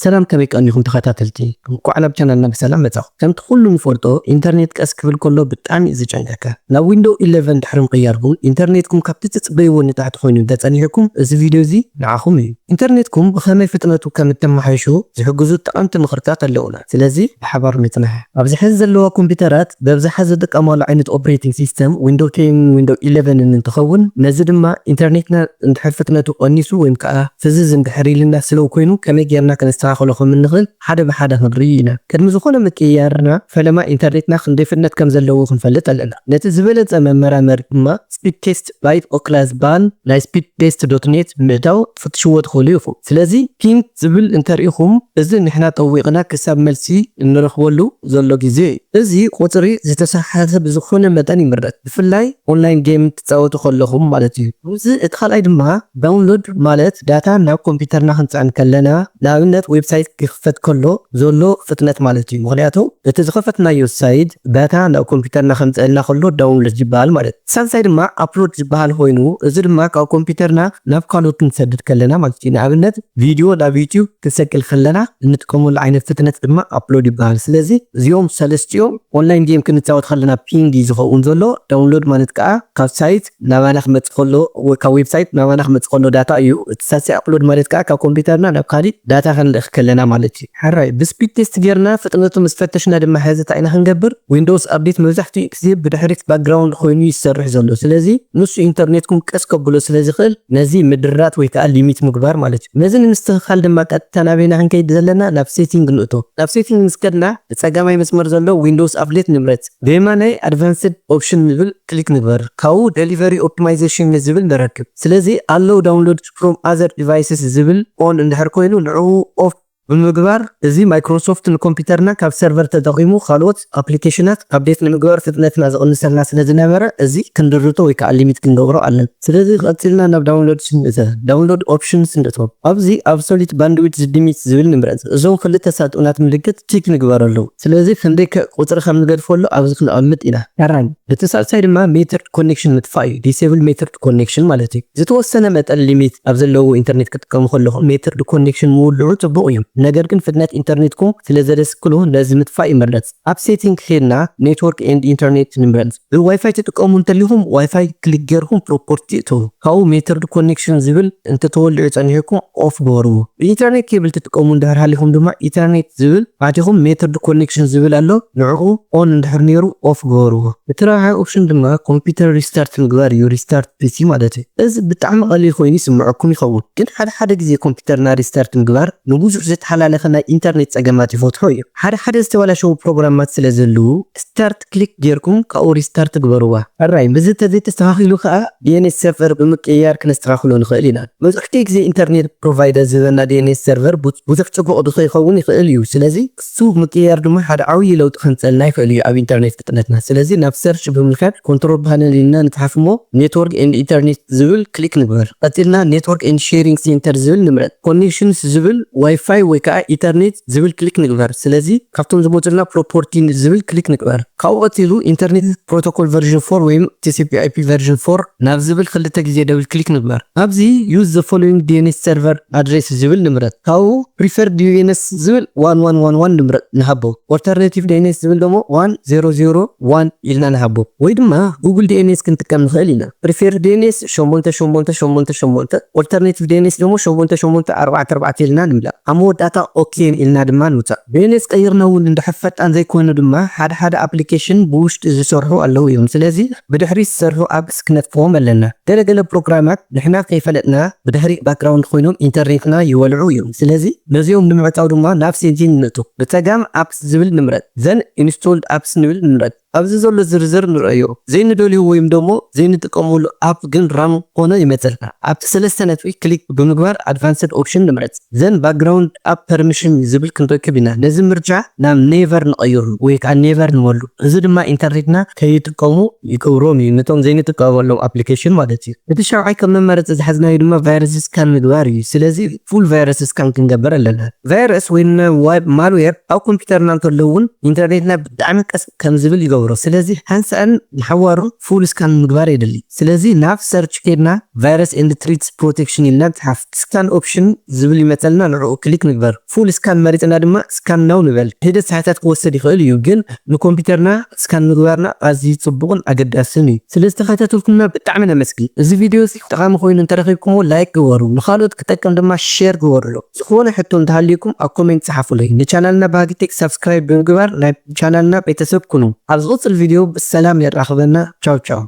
ሰላም፣ ከመይ ቀኒኹም ተኸታተልቲ? እንኳዕ ናብ ቻናልና ብሰላም መጻኹም። ከምቲ ኩሉ ንፈልጦ፣ ኢንተርኔት ቀስ ክብል ከሎ ብጣዕሚ እዩ ዝጨንቀካ። ናብ ዊንዶው ኢለቨን ድሕሪ ምቕያርኩም፣ ኢንተርኔትኩም ካብቲ ትጽበይዎ ንታሕቲ ኮይኑ እንተጸኒሕኩም፣ እዚ ቪድዮ እዚ ንዓኹም እዩ። ኢንተርኔትኩም ብኸመይ ፍጥነቱ ከም እተመሓይሹ ዝሕግዙ ጠቐምቲ ምኽርታት ኣለዉና። ስለዚ ብሓባር ንጽናሕ። ኣብዚ ሕዚ ዘለዋ ኮምፒውተራት ብኣብዝሓ ዝጥቀማሉ ዓይነት ኦፕሬቲንግ ሲስተም ዊንዶው ቴን፣ ዊንዶው ኢለቨን እንትኸውን፣ ነዚ ድማ ኢንተርኔትና እንድሕር ፍጥነቱ ቀኒሱ ወይም ከዓ ፍዝዝ እንድሕር ኢልና፣ ስለው ኮይኑ፣ ከመይ ጌርና ከነስተኻኽሎ ከም እንኽእል ሓደ ብሓደ ክንርኢ ኢና። ቅድሚ ዝኾነ ምቅይያርና፣ ፈለማ ኢንተርኔትና ክንደይ ፍጥነት ከም ዘለዎ ክንፈልጥ ኣለና። ነቲ ዝበለጸ መመራመሪ ድማ ስፒድ ቴስት ባይ ኦክላ ዝበሃል ናይ ስፒድ ቴስት ዶት ኔት ምእታው ክትፍትሽዎ ትኽእሉ ኢኹም። ስለዚ ፒንግ ዝብል እንተርኢኹም፣ እዚ ንሕና ጠዊቕና ክሳብ መልሲ እንረኽበሉ ዘሎ ግዜ እዩ። እዚ ቁጽሪ ዝተሰሓተ ብዝኾነ መጠን ይምረጽ፣ ብፍላይ ኦንላይን ጌም ትጻወቱ ከለኹም ማለት እዩ። እዚ እቲ ካልኣይ ድማ ዳውንሎድ ማለት ዳታ ናብ ኮምፒውተርና ክንጽዕን ከለና፣ ንኣብነት ዌብሳይት ክኽፈት ከሎ ዘሎ ፍጥነት ማለት እዩ። ምኽንያቱ እቲ ዝኸፈትናዮ ሳይት ዳታ ናብ ኮምፒውተርና ከምጽእልና ከሎ ዳውንሎድ ይበሃል ማለት እዩ። ሳልሳይ ድማ ኣፕሎድ ዝበሃል ኮይኑ፣ እዚ ድማ ካብ ኮምፒውተርና ናብ ካልኦት ክንሰድድ ከለና ማለት እዩ። ንኣብነት ቪድዮ ናብ ዩቲዩብ ክንሰቅል ከለና እንጥቀመሉ ዓይነት ፍጥነት ድማ ኣፕሎድ ይበሃል። ስለዚ እዚኦም ሰለስቲኦም ኦንላይን ጌም ክንጻወት ከለና ፒንግ እዩ ዝኸውን ዘሎ። ዳውንሎድ ማለት ከዓ ካብ ሳይት ናባና ክመጽእ ከሎ ወይ ካብ ዌብሳይት ናባና ክመጽእ ከሎ ዳታ እዩ። እቲ ሳልሳይ ኣፕሎድ ማለት ከዓ ካብ ኮምፒውተርና ናብ ካሊእ ዳታ ክንልእኽ ከለና ማለት እዩ። ሕራይ ብስፒድ ቴስት ጌርና ፍጥነቱ ምስ ፈተሽና ድማ ሕዚ እንታይ ኢና ክንገብር? ዊንዶውስ ኣፕዴት መብዛሕትኡ ግዜ ብድሕሪት ባክግራውንድ ኮይኑ ይሰርሕ ዘሎ። ስለዚ ንሱ ኢንተርኔትኩም ቀስ ከብሎ ስለ ዝኽእል ነዚ ምድራት ወይ ከዓ ሊሚት ምግባር ማለት እዩ። ነዚ ንምስትኽኻል ድማ ቀጥታ ናበይና ክንከይድ ዘለና? ናብ ሴቲንግ ንእቶ። ናብ ሴቲንግ ምስ ከድና ብጸጋማይ መስመር ዘሎ ዊንዶውስ ኣፕዴት ንምረጽ። ብየማናይ ኣድቫንስድ ኦፕሽን ዝብል ክሊክ ንግበር። ካብኡ ደሊቨሪ ኦፕቲማይዜሽን ዝብል ንረክብ። ስለዚ ኣለው ዳውንሎድ ፍሮም ኣዘር ዲቫይስስ ዝብል ኦን እንድሕር ኮይኑ ንዕኡ ኦፍ ብምግባር፣ እዚ ማይክሮሶፍት ንኮምፒውተርና ካብ ሰርቨር ተጠቒሙ ካልኦት ኣፕሊኬሽናት ኣፕዴት ንምግባር ፍጥነትና ዝቕንሰልና ስለ ዝነበረ፣ እዚ ክንድርቶ ወይ ከዓ ሊሚት ክንገብሮ ኣለና። ስለዚ ቀጺልና ናብ ዳውንሎድ ስንእተ፣ ዳውንሎድ ኦፕሽንስ ንእቶ። ኣብዚ ኣብሶሉት ባንድዊድዝ ሊሚት ዝብል ንምረጽ። እዞም ክልተ ሳጡናት ምልክት ቲክ ንግበረሎም። ስለዚ ክንደይ ከ-፣ ቁጽሪ ከም ንገድፈሉ ኣብዚ ክነቐምጥ ኢና። ሕራይ። እቲ ሳልሳይ ድማ ሜተርድ ኮኔክሽን ምጥፋእ እዩ። ዲሴብል ሜተርድ ኮኔክሽን ማለት እዩ። ዝተወሰነ መጠን ሊሚት ኣብ ዘለዎ ኢንተርኔት ክትጥቀሙ ከለኹም ሜተርድ ኮኔክሽን ምውልዑ ጽቡቕ እዩ። ነገር ግን ፍጥነት ኢንተርኔትኩም ስለ ዘደስክሎ ነዚ ምጥፋእ ይምረጽ። ኣብ ሴቲንግ ከይድና ኔትወርክ ኤንድ ኢንተርኔት ንምረጽ። ብዋይፋይ ትጥቀሙ እንተሊኹም ዋይፋይ ክሊክ ጌርኩም ፕሮፖርቲ እተዉ። ካብኡ ሜተርድ ኮኔክሽን ዝብል እንተተወሊዑ ጸኒሕኩም ኦፍ ግበርዎ። ብኢንተርኔት ኬብል ትጥቀሙ እንድሕር ሃሊኹም ድማ ኢተርኔት ዝብል ኣቲኹም ሜተርድ ኮኔክሽን ዝብል ኣሎ፣ ንዕኡ ኦን እንድሕር ነይሩ ኦፍ ግበርዎ። እቲ ራብዓይ ኦፕሽን ድማ ኮምፒውተር ሪስታርት ምግባር እዩ፣ ሪስታርት ፒሲ ማለት እዩ። እዚ ብጣዕሚ ቀሊል ኮይኑ ይስምዐኩም ይኸውን፣ ግን ሓደ ሓደ ግዜ ኮምፒውተርና ሪስታርት ምግባር ንብዙሕ ዝተሓላለኸ ናይ ኢንተርኔት ጸገማት ይፈትሖ እዩ። ሓደ ሓደ ዝተበላሸዉ ፕሮግራማት ስለ ዘለዉ ስታርት ክሊክ ጌርኩም ካብኡ ሪስታርት ግበርዋ። ሕራይ፣ ምስዚ ተዘይተስተኻኺሉ ከኣ ዲኤንኤስ ሰርቨር ብምቅይያር ክነስተኻኽሎ ንኽእል ኢና። መብዛሕትኡ ግዜ ኢንተርኔት ፕሮቫይደር ዝህበና ዲኤንኤስ ሰርቨር ቡ-፣ ብዙሕ ጽቡቕ ዶ ከይኸውን ይኽእል እዩ። ስለዚ እሱ ምቅይያር ድማ ሓደ ዓብዪ ለውጢ ከምጸልና ይኽእል እዩ ኣብ ኢንተርኔት ፍጥነትና። ስለዚ ናብ ሰርች ብምልካት ኮንትሮል ፓነል ኢልና ንጽሓፍ እሞ ኔትወርክ ኤንድ ኢንተርኔት ዝብል ክሊክ ንግበር። ቀጺልና ኔትወርክ ኤንድ ሼሪንግ ሴንተር ዝብል ንምረጽ። ኮኔክሽንስ ዝብል ዋይፋይ ወይ ከዓ ኢንተርኔት ዝብል ክሊክ ንግበር። ስለዚ ካብቶም ዝመጹልና ፕሮፖርቲ ዝብል ክሊክ ንግበር። ካብኡ ቀጺሉ ኢንተርኔት ፕሮቶኮል ቨርዥን ፎር ወይም ቲሲፒ/አይፒ ቨርዥን ፎር ናብ ዝብል ክልተ ግዜ ደብል ክሊክ ንግበር። ኣብዚ use the following ዲኤንኤስ server address ዝብል ንምረጽ። ካብኡ preferred ዲኤንኤስ ዝብል ዋን ዋን ዋን ዋን ንምረጽ፣ ንሃቦ። ኦልተርናቲቭ ዲኤንኤስ ዝብል ደሞ ዋን ዜሮ ዜሮ ዋን ኢልና ንሃቦ። ወይ ድማ ጉግል ዲኤንኤስ ክንጥቀም ንኽእል ኢና። ፕሪፌርድ ዲኤንኤስ ሸሞንተ ሸሞንተ ሸሞንተ ሸሞንተ፣ ኦልተርናቲቭ ዲኤንኤስ ደሞ ሸሞንተ ሸሞንተ ኣርባዕተ ኣርባዕተ ኢልና ንምለእ። ኣብ መወዳእታ ኦኬ ኢልና ድማ ንውጻእ። ዲኤንኤስ ቀይርና እውን እንድሕር ፈጣን ዘይኮነ ድማ ሓደ ሓደ ኣፕሊኬሽን ብውሽጢ ዝሰርሑ ኣለዉ እዮም። ስለዚ ብድሕሪት ዝሰርሑ ኣፕስ ክነጥፍኦም ኣለና። ገለገለ ፕሮግራማት ንሕና ከይፈለጥና ብድሕሪ ባክግራውንድ ኮይኖም ኢንተርኔትና ይወልዑ እዮም። ስለዚ ነዚኦም ንምዕጻው ድማ ናብ ሴቲንግ ንእቱ። ብጸጋም ኣፕስ ዝብል ንምረጽ። ዘን ኢንስቶልድ ኣፕስ ንብል ንምረጽ። ኣብዚ ዘሎ ዝርዝር ንረኣዮ። ዘይንደልዮ ወይም ደሞ ዘይንጥቀመሉ ኣፕ ግን ራም ኮነ ይመጸልና። ኣብቲ ሰለስተ ነጥቢ ክሊክ ብምግባር ኣድቫንስድ ኦፕሽን ንምረጽ። ዘን ባክግራውንድ ኣፕ ፐርሚሽን ዝብል ክንረክብ ኢና። ነዚ ምርጫ ናብ ኔቨር ንቐይሩ ወይ ከዓ ኔቨር ንበሉ። እዚ ድማ ኢንተርኔትና ከይጥቀሙ ይገብሮም እዩ፣ ነቶም ዘይንጥቀመሎም ኣፕሊኬሽን ማለት እዩ። እቲ ሻውዓይ ከም መመረፂ ዝሓዝናዮ ድማ ቫይረስ ስካን ምግባር እዩ። ስለዚ ፉል ቫይረስ ስካን ክንገብር ኣለና። ቫይረስ ወይ ን-፣ ዋብ-፣ ማልዌር ኣብ ኮምፒውተርና እንተሎ እውን ኢንተርኔትና ብጣዕሚ ቀስ ከም ዝብል ይገብሮ። ንገብሮ። ስለዚ ሓንሳእን ንሓዋሩ full scan ምግባር የድሊ። ስለዚ ናብ search ከይድና virus and threats protection ኢልና ንጽሓፍ። Scan option ዝብል ይመጸልና፣ ንዕኡ click ንግበር። Full scan መሪጽና ድማ scan now ንበል። ሒደት ሰዓታት ክወስድ ይኽእል እዩ፣ ግን ንኮምፒውተርና scan ምግባርና ኣዝዩ ጽቡቕን ኣገዳስን እዩ። ስለ ዝተኸታተልኩምና ብጣዕሚ ነመስግን። እዚ ቪድዮ እዚ ጠቓሚ ኮይኑ እንተረኺብኩምዎ like ግበሩ፣ ንኻልኦት ክጠቅም ድማ share ግበርሉ። ዝኾነ ሕቶ እንተሃልዩኩም ኣብ comment ጸሓፉለይ። ንቻናልና ባህጊ ቴክ subscribe ብምግባር ናይ ቻናልና ቤተሰብ ኩኑ። ኣብ ዝቕጽል ቪድዮ ብሰላም የራኽበና። ቻው ቻው።